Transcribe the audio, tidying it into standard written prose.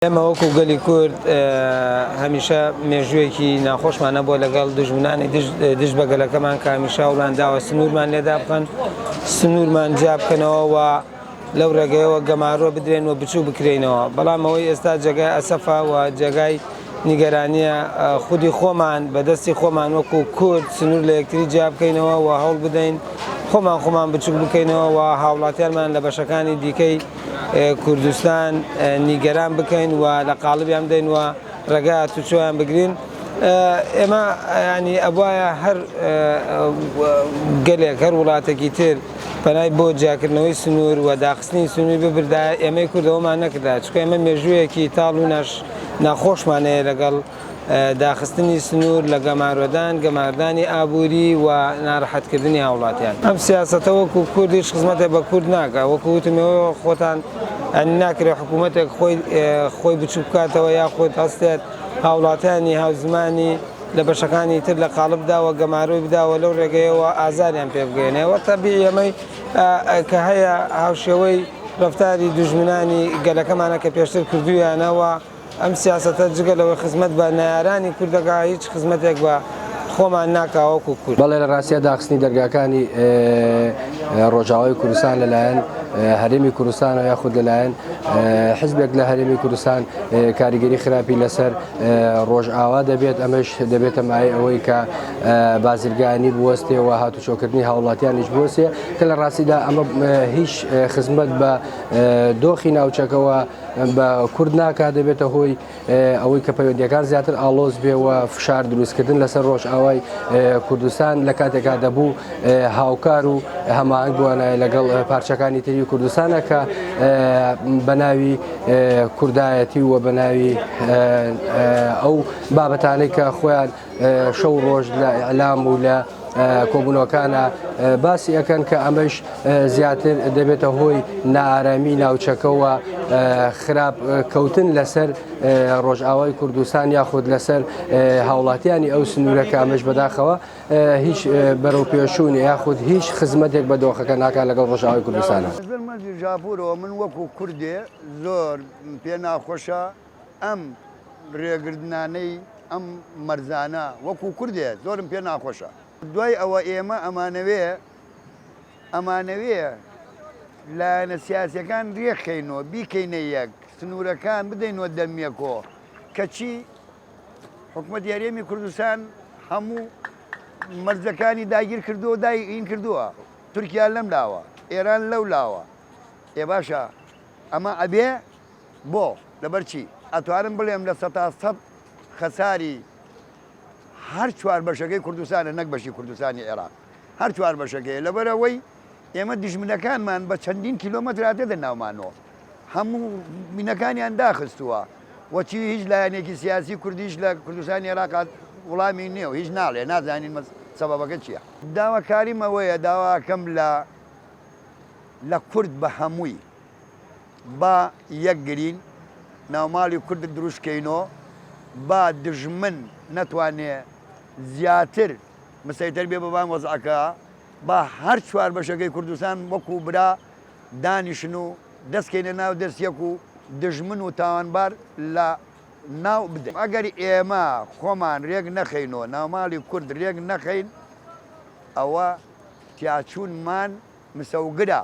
ئێمە وەکو گەلی کورد هەمیشە مێژوویەکی ناخۆشمان هەبووە لەگەڵ دوژمنانی دژ بە گەلەکەمان کە هەمیشە هەوڵیان داوە سنوورمان لێدا بخەن، سنوورمان جیا بکەنەوە و لەو ڕێگەیەوە گەمارۆ بدرێن و بچوو بکرێینەوە. بەڵام ئەوەی ئێستا جێگای ئەسەفە و جێگای نیگەرانییە خودی خۆمان بە دەستی خۆمان وەکو کورد سنوور لە یەکتری جیا بکەینەوە و هەوڵ بدەین خۆمان خۆمان بچووک بکەینەوە و هاوڵاتیانمان لە بەشەکانی دیکەی کوردستان نیگەران بکەین و لە قاڵبیان بدەین و ڕێگای هاتوچۆیان بگرین ئێمە ینی ئەبواە هەر گەلێک هەر وڵاتێکی تر پەنای بۆ جیاکردنەوەی سنوور و داخستنی سنوور ببردا ئێمەی کوردەوەمان نەکردا چکە ئێمە مێژوویەکی تاڵ و ناش ناخۆشمان هەیە لەگەڵ داخستنی سنوور لە گەمارۆدان، گەماردانی ئابووری و نارەحەتکردنی هاوڵاتیان. ئەم سیاسەتە وەکو کورد هیچ خزمەتێک بە کورد ناکا، وەکو وتم ئێوە خۆتان یانی ناکرێت حکوومەتێک خۆی خۆی بچووک بکاتەوە یاخود هەستێت هاوڵاتیانی هاوزمانی لە بەشەکانی تر لە قاڵب دا و گەمارۆی بدا و لەو ڕێگەیەوە ئازاریان پێ بگەیەنێ و تەبیعی ئەمەی کە هەیە هاوشێوەی ڕەفتاری دوژمنانی گەلەکەمانە کە پێشتر کردوویانە و ئەم سیاسەتە جگە لەوەی خزمەت بە نەیارانی کورد دەکا هیچ خزمەتێک بە خۆمان ناکا وەکو کورد. بەڵێ لە ڕاستیا داخستنی دەرگاکانی ڕۆژاوای کوردستان لەلایەن هەرێمی کوردستانەوە یاخود لەلایەن حزبێک لە هەرێمی کوردستان کاریگەری خراپی لەسەر ڕۆژئاوا دەبێت ئەمەش دەبێتە مایەی ئەوەی کە بازرگانی بوەستێ و هاتوچۆکردنی هاوڵاتیانیش بوەستێ کە لە ڕاستیدا ئەمە هیچ خزمەت بە دۆخی ناوچەکەوە بە کورد ناکات دەبێتە هۆی ئەوەی کە پەیوەندیەکان زیاتر ئاڵۆز بێ و فشار دروستکردن لەسەر ڕۆژئاوای کوردستان لە کاتێکا دەبوو هاوکار و هەماهەنگ بووانایە لەگەڵ پارچەکانی تری کوردستانە کە بە ناوی کوردایەتی و بە ناوی ئەو بابەتانەی کە خۆیان شەو ڕۆژ لە ئیعلام و لە کۆبوونەوەکانە باسی ئەکەن کە ئەمەش زیاتر دەبێتە هۆی نائارامی ناوچەکەوە خراپ کەوتن لەسەر ڕۆژئاوای کوردستان یاخود لەسەر هاوڵاتیانی ئەو سنوورە کە ئەمەش بەداخەوە هیچ بەرەو پێشوون یاخود هیچ خزمەتێک بە دۆخەکە ناکات لەگەڵ ڕۆژئاوای کوردستانە. ژاپۆرەوە من وەکو کوردێ زۆر پێ ناخۆشە ئەم رێگردنانەی ئەم مەرزانە وەکو کوردێ زۆرم پێ ناخۆشە. دوای ئەوە ئێمە ئەمانەوێ ئەمانەوێ لایەنە سیاسیەکان رێکخەینۆ بیکەینە یەک سنوورەکان بدەینۆ دەمیەکۆ کەچی حکومەتی هەرێمی کوردستان هەموو مەرزەکانی داگیر کردووە داین کردووە تورکیا لەم لاوە ئێران لەو لاوە ئێ باشە ئەمە ئەبێ بۆ؟ لەبەر چی؟ ئەتوانم بڵێم 100% خەساری هەر چوار بەشەکەی کوردستانە نەک بەشی کوردستانی عێراق هەر چوار بەشەکەیە لەبەرئەوەی ئێمە دوژمنەکانمان بە چەندین کیلۆمەتر هاتێتە ناومانەوە هەموو مینەکانیان داخستووە و چی هیچ لایەنێکی سیاسی کوردیش لە کوردستانی عێراق وڵامی نییە و هیچ ناڵێ نازانین سەبەبەکە چییە. داواکاریم ئەوەیە داواکەم لە لە کورد بە هەمووی با یەک گرین ناوماڵی کورد دروست کەینۆ با دژمن نەتوانێ زیاتر مسەیتەر بێ بەبان وەزعەکە با هەر چوار بەشەکەی کوردستان وەکو برا دانیشن و دەست کەینە ناو دەست یەک و دژمن و تاوانبار لە ناو بدەین ئەگەر ئێمە خۆمان رێک نەخەینۆ ناوماڵی کورد رێک نەخەین ئەوە تیاچوونمان مسەوگرە.